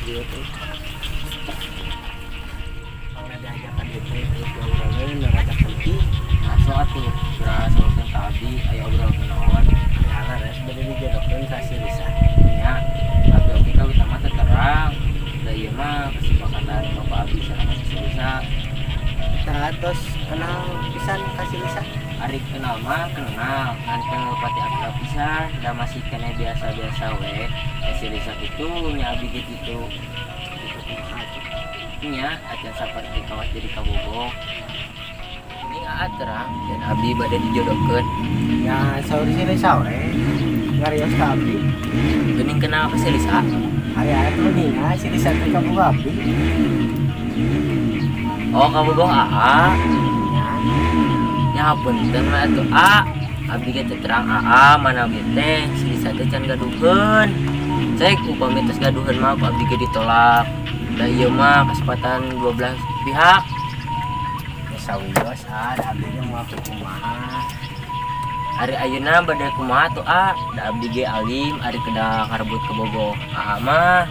Ieu teh. Pangna diajak ka dieu teh diobrolkeun rada penting. Nah, sok atuh, geura saurkeun ka abdi aya obrolan naon. Ya leres bade dijodohkeun ka si Lisa. Nya, abdi oge kawita mah teu terang. Da ieu mah kesepakatan bapak abdi sareng si Lisa. Tah, tos kenal pisan ka si Lisa? Ari kenal mah kenal, ngan teu pati akrab pisan, da masih keneh biasa-biasa we. Eh, si Lisa kitu nya abdi ge kitu. Kitu kumaha tuh? Nya, acan saperti kawas jadi kabogoh. Ini aa terang dan abdi bade dijodohkeun. Ya saur si Lisa we. Ngarios ka abdi. Geuning kenal ka si Lisa? Ari aya tuh ninga si Lisa teh kabogoh abdi. Oh, kabogoh aa. Ya. Nya punten we atuh a. Abdi ge teu terang aa mana ge teh si Lisa teh can gaduheun. Cek upami tos gaduheun mah ku abdi ge ditolak. Da ieu mah kesempatan 12 pihak. Ya sawios ah, da abdi ge moal kumaha. Ari ayeuna bade kumaha tuh a? Da abdi ge alim ari kedah ngarebut kabogoh aa mah.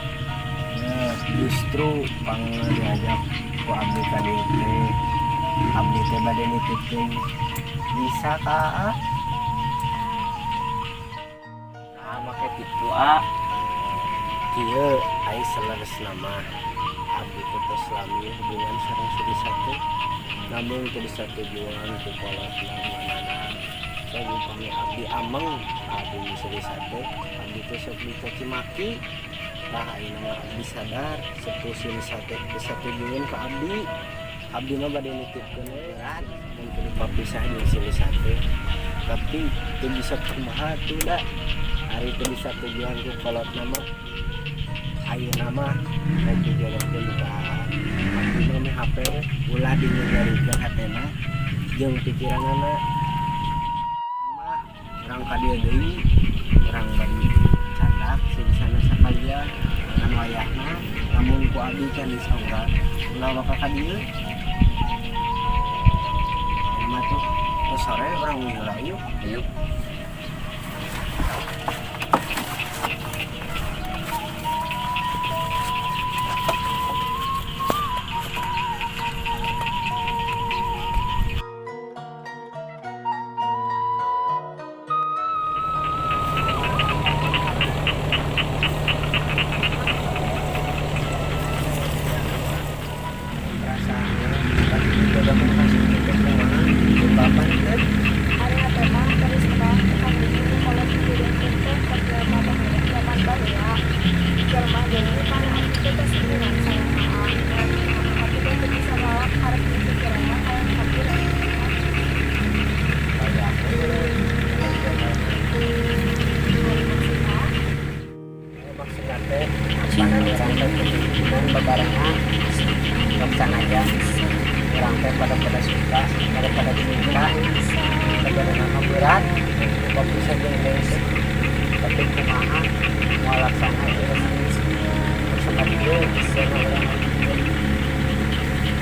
Ya, justru pang diajak ku abdi ka dieu teh. Abdi teh bade nitipkeun Lisa ka aa. Nah, make kitu a. Kieu ai saleresna mah abdi teh tos lami hubungan sareng si Lisa teh. Namun teu disatujuan ku kolotna duanana. Sok upami abdi ameng abdi si Lisa teh, abdi teh sok dicaci maki. Tah, ayeuna mah abdi sadar sepuh si Lisa teh teu satujueun ka abdi. Abdi mah bade nitipkeun berat mun teu dipapisah jeung si Lisa teh. Tapi teu bisa kumaha tuh da. Ari teu disatujuan ku kolotna mah. Ayeuna mah rek dijodohkeun ka abdi mah meh HP we ulah dinyerikeun hatena jeung pikiranana. Mah urang ka dieu deui, urang bari candak si Lisana sakalian ngan wayahna lamun ku abdi can disauran ulah waka ka dieu. Ayeuna mah tuh tos sore, urang heula yuk. Ayo. Perasaannya bade dijodohkeun ka si teh kumaha bapak teh? Ari hate mah terus terang kondisi kolot dijodohkeun teh keur jelema baheula, zaman baheula. Jelema deui pan abdi teh tos hubungan sareng aa. Abdi teh teu bisa nolak karep di pikiran mah hayang kabur. Kayak aku. Ari maksudna? Maksudna teh pan urang teh hubungan babarengan sok sanajan urang teh pada pada suka, pada pada cinta, sebenarnya mah berat papisah jeung neng teh, tapi kumaha moal laksana ieu bersama ieu cenah urang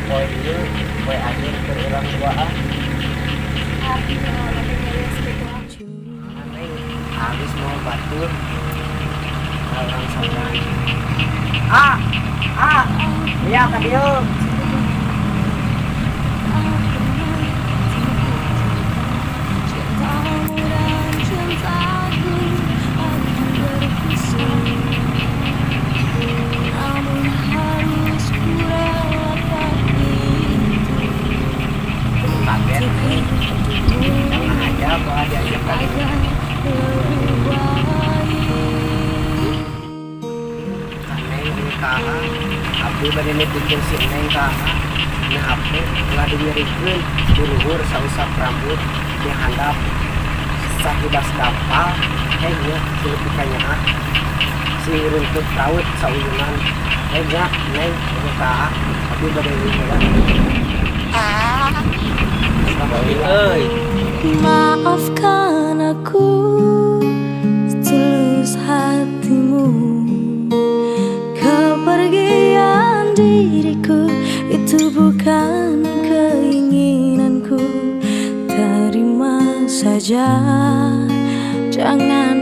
poe ieu poe akhir keur urang duaan. Artinya teh nyarios kitu ah. Neng habis mau batur urang sauran. Ah ah, iya ka dieu. Cintamu dan cintaku akan berpisah. Namun harus ku relakan itu. Kaget nih jangan aja bawa diajak ka dieu. Agar lebih baik. Ka neng jeung ka aa, abdi bade nitipkeun si neng ka aa. Na HP ulah dinyerikeun di luhur sausap rambut, di handap sahibas dampal. Hei nya cileup kanyaah si runtut raut sauyunan. Hei nya neng jeung ka aa, abdi bade heula. Euy. Maafkan aku, tulus hatimu. Kepergian diriku itu bukan keinginanku. Saja. Jangan